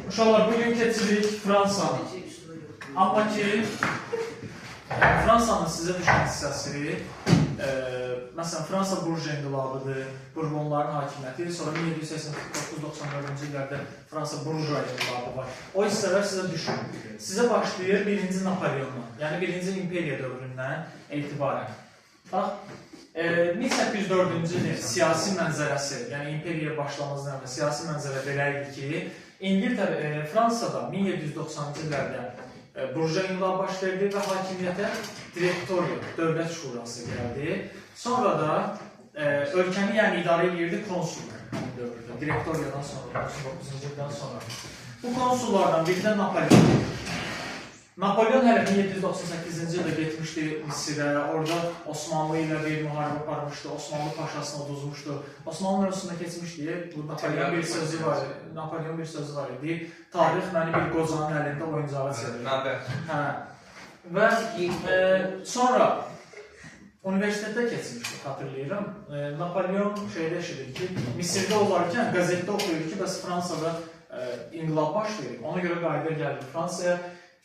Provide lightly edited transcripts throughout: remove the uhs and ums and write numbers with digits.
Uşaqlar, bugün keçirik Fransanı. Amma ki, Fransanın sizə düşən hissəsi, məsələn, Fransa burja inqilabıdır, Bourbonların hakimiyyəti, sonra 1789-94-cü illərdə Fransa burja inqilabı var. O hissələr sizə düşür. Sizə başlayır 1-ci Napoleondan, yəni 1-ci imperiya dövründən etibarən. Bax, 1804-cü ilin siyasi mənzərəsi, yəni imperiya başlamazdan əvvəl siyasi mənzərə belə idi ki, İngiltərə, Fransada 1790-cı illərdə burja inqilabı baş verdi və hakimiyyətə direktoriya, dövlət şurası gəldi. Sonra da ölkəni yəni idarə eləyirdi konsullar həmin dövrdə, direktoriyadan sonra, 99-cu ildən sonra. Bu konsullardan biri də Napoleon. Napoleon hələ 1798-ci ildə getmişdi Misirə, orada Osmanlı ilə bir müharibə aparmışdı, Osmanlı paşasını uduzmuşdu. Osmanlı arasında keçmişdi. Bu Napoleon bir sözü var. Napoleon bir sözü var idi. Tarix məni bir qocanın əlində oyuncağa çevirdi. Mənbə. Hə. Və sonra universitetdə keçmişdi, xatırlayıram. Napoleon şeydə eşidir ki, Misirdə olarkən qəzetdə oxuyur ki, bəs Fransada inqilab baş verib. Ona görə qayıdır gəlir Fransaya.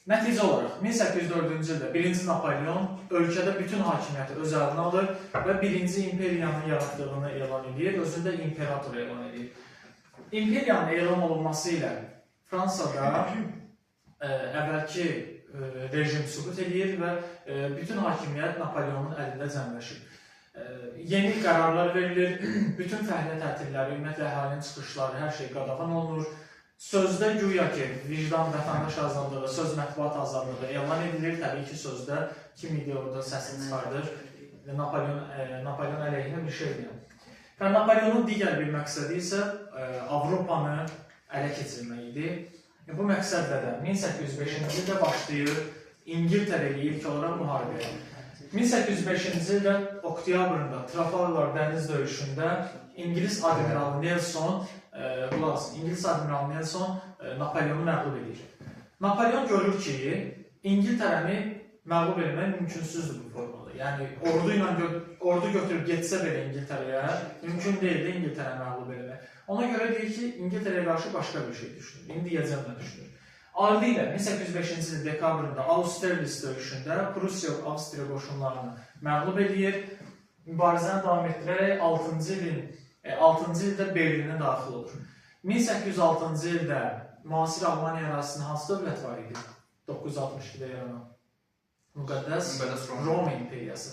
Nəticə olaraq 1804-cü ildə 1-ci Napoleon ölkədə bütün hakimiyyəti öz əlinə alır və 1-ci imperiyanın yaratdığını elan edir, özünü də imperator elan edir. İmperiyanın elan olunması ilə Fransada əvvəlki rejim süqut eləyir və bütün hakimiyyət Napoleonun əlində cəmləşir. Yeni qərarlar verilir, bütün fəhlə tətilləri, ümumiyyətlə əhalinin çıxışları, hər şey qadağan olunur. Sözdə güya ki, vicdan, vətəndaş azadlığı, söz mətbuat azadlığı elan edilir. Təbii ki, sözdə kim idi orada səsini çıxardır? Napoleon əleyhinə bir şey deyən. Və Napoleonun digər bir məqsədi isə Avropanı ələ keçirmək idi. Bu məqsədlə də 1805-ci ildə başlayır İngiltərə ilə ilk olaraq müharibəyə. 1805-ci ildə oktyabrında Trafalgar dəniz döyüşündə İngilis admiralı Nelson, qulaq asın, İngilis admiralı Nelson Napoleonu məğlub edir. Napoleon görür ki, İngiltərəni məğlub etmək mümkünsüzdür bu formada. Yəni ordu ilə ordu götürüb getsə belə İngiltərəyə mümkün deyildi İngiltərəni məğlub etmək. Ona görə deyir ki, İngiltərəyə qarşı başqa bir şey düşünür. İndi deyəcəm nə düşünür. Ardı ilə 1805-ci il dekabrında Austerlitz döyüşündə Prussiya Avstriya qoşunlarını məğlub eləyir. Mübarizəni davam etdirərək 6-cı ildə Berlinə daxil olur. 1806-cı ildə müasir Almaniya ərazisində hansı dövlət var idi? 962-də yaranan Müqəddəs Roma İmperiyası.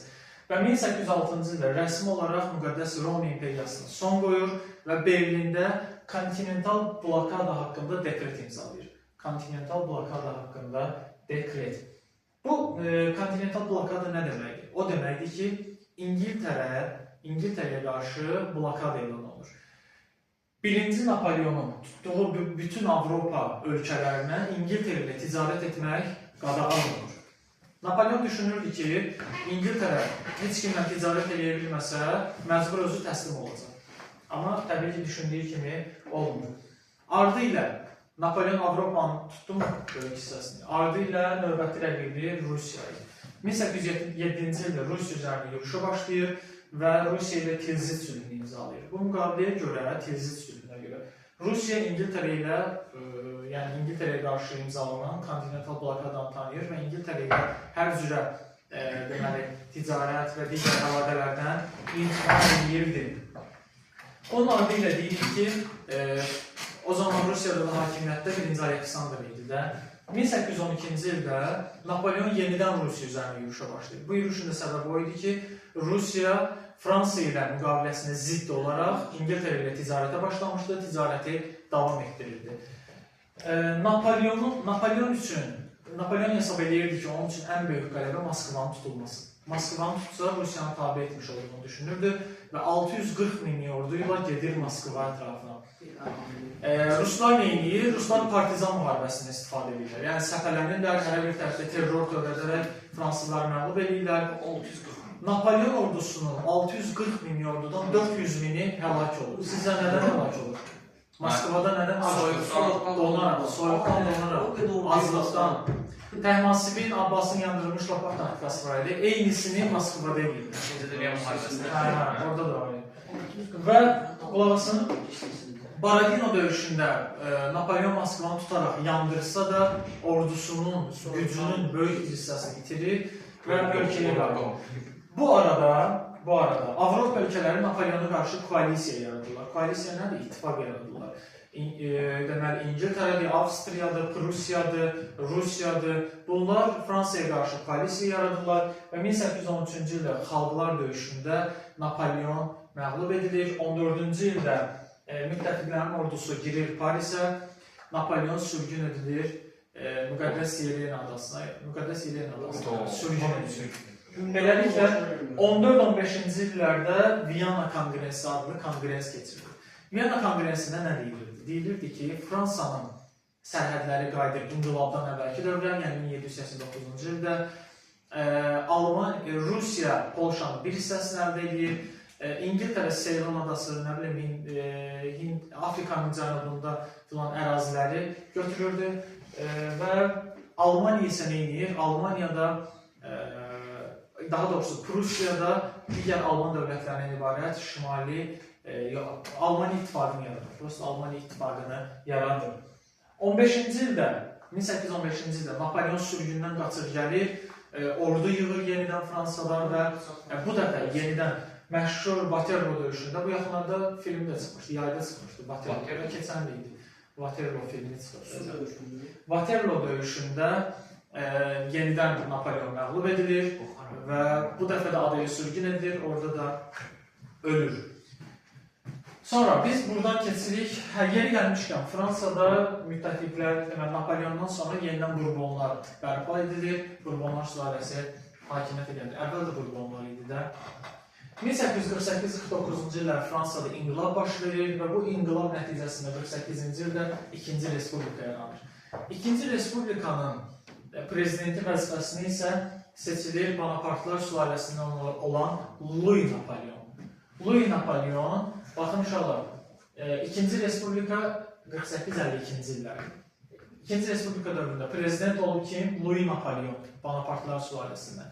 Və 1806-cı ildə rəsmi olaraq Müqəddəs Roma İmperiyasına son qoyur və Berlində kontinental blokada haqqında dekret imzalayır. Kontinental blokada haqqında dekret. Bu kontinental blokada nə deməkdir? O deməkdir ki, İngiltərəyə qarşı blokada elan olunur. Birinci Napoleonun tutduğu bütün Avropa ölkələrinə İngiltərə ilə ticarət etmək qadağan olunur. Napoleon düşünürdü ki, İngiltərə heç kimlə ticarət eləyə bilməsə, məcbur özü təslim olacaq. Amma təbii ki, düşündüyü kimi olmur. Ardı ilə Napoleon Avropanın tutdu mu böyük hissəsini? Ardı ilə növbəti rəqibi Rusiya idi. 1807-ci ildə Rusiya üzərinə yürüşə başlayır və Rusiya ilə Tilzit sülhünü imzalayır. Bu müqaviləyə görə, Tilzit sülhünə görə Rusiya İngiltərə ilə, yəni İngiltərəyə qarşı imzalanan kontinental blokadanı tanıyır və İngiltərə ilə hər cürə deməli ticarət və digər əlaqələrdən imtina edirdi. Onun ardı ilə deyirik ki, o zaman Rusiyada da hakimiyyətdə 1-ci Aleksandr idi də. 1812-ci ildə Napoleon yenidən Rusiya üzərinə yürüşə başlayır. Bu yürüşün də səbəbi o idi ki, Rusiya Fransa ilə müqaviləsinə zidd olaraq İngiltərə ilə ticarətə başlamışdı, ticarəti davam etdirirdi. Napoleon hesab eləyirdi ki, onun üçün ən böyük qələbə Moskvanın tutulması. Moskvanı tutsa Rusiyanı tabe etmiş olduğunu düşünürdü və 640 minlik ordu ilə gedir Moskva ətrafına. Ruslar nə edir? Ruslar partizan müharibəsindən istifadə edirlər. Yəni səpələnirlər, hərə bir tərəfdə terror törədərək fransızları məğlub edirlər. 640. Napoleon ordusunun 640 minlik ordudan 400 mini həlak olur. Sizcə nədən həlak olur? Moskvada nədən Soyuqdan donaraq, soyuqdan donaraq, aclıqdan. Təhmasibin Abbasın yandırılmış torpaq taktikası var idi. Eynisini Moskvada edirlər. İkinci Dünya müharibəsində. Hə, orada da var idi. Və qulaq asın, Borodino döyüşündə Napolyon Moskvanı tutaraq yandırsa da ordusunun gücünün böyük hissəsini itirir və ölkəyə qayıdır. Bu arada Avropa ölkələri Napolyona qarşı koalisiya yaradırlar. Koalisiya nədir? İttifaq yaradırlar. Deməli İngiltərədir, Avstriyadır, Prussiyadır, Rusiyadır. Bunlar Fransaya qarşı koalisiya yaradırlar və 1813-cü ildə xalqlar döyüşündə Napolyon məğlub edilir. 14-cü ildə müttəfiqlərin ordusu girir Parisə. Napolyon sürgün edilir Müqəddəs Yelena adasına. Müqəddəs Yelena adasına sürgün edilir. Beləliklə 14-15-ci illərdə Viyana Konqresi adlı konqres keçirilir. Viyana Konqresində nə deyilirdi? Deyilirdi ki, Fransanın sərhədləri qayıdır inqilabdan əvvəlki dövrə, yəni 1789-cu ildə Rusiya Polşanın bir hissəsini əldə edir. İngiltərə Seylan adası, nə bilim, Afrikanın cənubunda filan əraziləri götürürdü və Almaniya isə nə edir? Almaniyada, daha doğrusu Prusiyada digər Alman dövlətlərindən ibarət Şimali Almaniya İttifaqını yaradır. Prosta Almaniya İttifaqını yaradır. 15-ci ildə, 1815-ci ildə Napolyon sürgündən qaçır gəlir, ordu yığır yenidən Fransadan və bu dəfə yenidən məşhur Waterloo döyüşündə, bu yaxınlarda film də çıxmışdı, yayda çıxmışdı, Waterloo keçən il idi. Waterloo filmi çıxırdı. Waterloo döyüşündə yenidən Napolyon məğlub edilir və bu dəfə də adaya sürgün edilir, orada da ölür. Sonra biz buradan keçirik, yeri gəlmişkən Fransada müttəfiqlər, deməli Napolyondan sonra yenidən Bourbonlar bərpa edilir, Bourbonlar sülaləsi hakimiyyətə gəlir. Əvvəl də Bourbonlar idi də. 1848-49-cu illər Fransada inqilab baş verir və bu inqilab nəticəsində 48-ci ildə İkinci Respublika yaranır. İkinci Respublikanın prezidenti vəzifəsini isə seçilir Bonapartlar sülaləsindən olan Louis Napolyon. Louis Napolyon, baxın uşaqlar, İkinci Respublika 48-52-ci illər. İkinci Respublika dövründə prezident olub kim? Louis Napolyon, Bonapartlar sülaləsindən.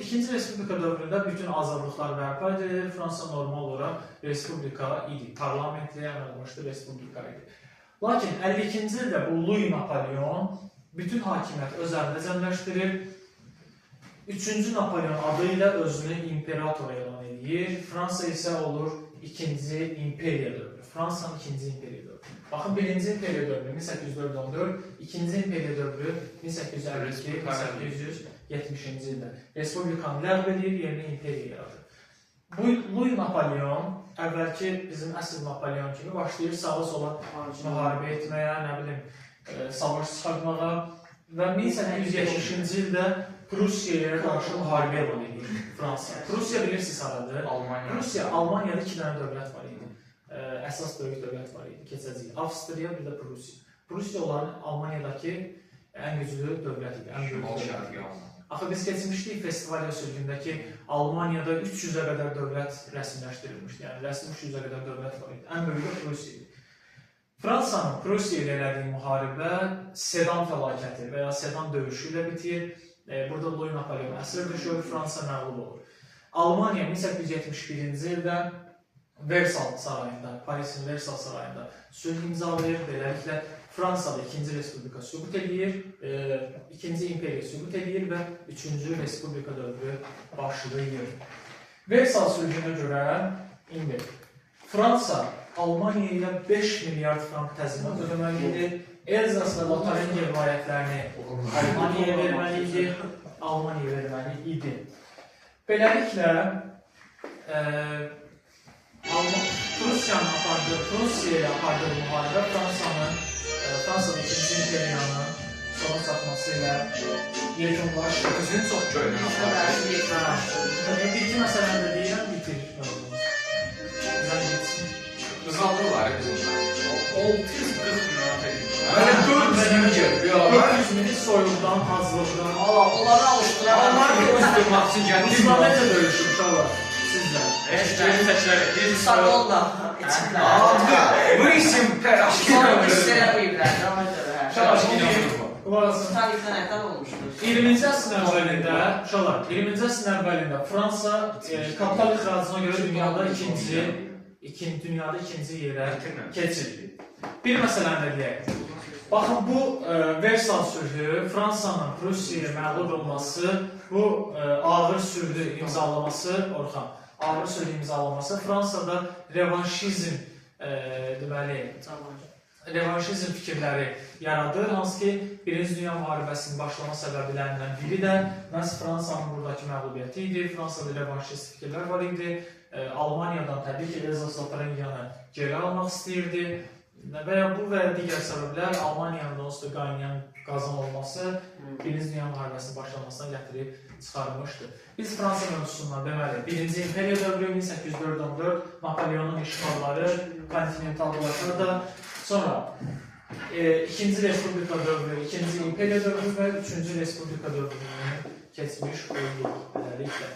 İkinci Respublika dövründə bütün azadlıqlar bərpa edilir. Fransa normal olaraq respublika idi. Parlamentli əməl başlı respublika idi. Lakin 52-ci ildə bu Louis Napolyon bütün hakimiyyəti öz əlində cəmləşdirir. Üçüncü Napolyon adı ilə özünü imperator elan edir. Fransa isə olur ikinci imperiya dövrü. Fransanın ikinci imperiya dövrü. Baxın, birinci imperiya dövrü 1804-14, ikinci imperiya dövrü 1852-1870-ci ildə. Respublikanı ləğv edir, yerinə imperiya yaradır. Bu Louis Napolyon, əvvəlki bizim əsl Napolyon kimi başlayır sağa sola müharibə etməyə, nə bilim, savaş çıxartmağa və 1870-ci ildə Prusiyaya qarşı müharibə elan edir Fransa. Prusiya bilirsiniz haradır? Almaniya. Prusiya, Almaniyada iki dənə dövlət var idi. Əsas böyük dövlət var idi, keçəcək. Avstriya, bir də Prusiya. Prusiya onların Almaniyadakı ən güclü dövlət idi, ən böyük dövlət idi. Axı biz keçmişdik festival sürgündəki Almaniyada 300-ə qədər dövlət rəsmiləşdirilmişdi. Yəni rəsmi 300-ə qədər dövlət var idi. Ən böyüyü Prusiya idi. Fransanın Prusiya ilə elədiyi müharibə Sedan fəlakəti və ya Sedan döyüşü ilə bitir. Burada Louis Napolyon əsir düşür, Fransa məğlub olur. Almaniya 1871-ci ildə Versal sarayında, Parisin Versal sarayında sülh imzalayır. Beləliklə Fransada ikinci Respublika süqut eləyir, ikinci imperiya süqut eləyir və üçüncü Respublika dövrü başlayır. Versal sülhünə görə indi Fransa Almaniya ilə 5 milyard frank təzminat ödəməli idi. Elzas və Lotaringiya vilayətlərini Almaniyaya verməli idi. Almaniyaya verməli idi. Beləliklə, Prussiya ilə apardığı müharibə Fransada ikinci imperiyanın sona çatması ilə yekunlaşır. Özünü çox köynə. Bir iki məsələni də deyirəm, bitirir. Zəng etsin. Qızaldırlar bizim. 640 manat edir. Mənə 400 min gəlib ya. 400 mini soyuqdan, aclıqdan. Allah, onları alışdırar. Onlar qızdırmaq üçün gəldi. Ruslar necə döyüşür uşaqlar? Sizlə. Heç geri təkrar edir. Sadolla içiblər. Bu isim Sonra işlərə buyublər. Ona görə. Qulaq asın. Tarixdən ətən olmuşdur. 20-ci əsrin əvvəlində, uşaqlar, 20-ci əsrin əvvəlində Fransa kapital ixracına görə dünyada ikinci İkinci, dünyada ikinci yerə Bitirməmiş. keçirdi. Bir məsələni də deyək. Baxın, bu Versal sülhü, Fransanın Prusiyaya məğlub olması, bu ağır sülhü imzalaması, Orxan, ağır sülhü imzalaması Fransada revanşizm deməli, revanşizm fikirləri yaradır, hansı ki, Birinci Dünya Müharibəsinin başlama səbəblərindən biri də məhz Fransanın buradakı məğlubiyyəti idi. Fransada revanşist fikirlər var idi. Almaniyadan təbii ki, Elzas-Lotaringiyanı geri almaq istəyirdi. Və ya bu və ya digər səbəblər Almaniyanın da onsuz da qaynayan qazan olması Birinci Dünya Müharibəsinin başlamasına gətirib çıxarmışdı. Biz Fransa mövzusundan deməli, Birinci İmperiya dövrü 1804-14, Napoleonun işğalları, kontinental blokada, sonra İkinci Respublika dövrü, İkinci İmperiya dövrü və Üçüncü Respublika dövrünü keçmiş olduq beləliklə.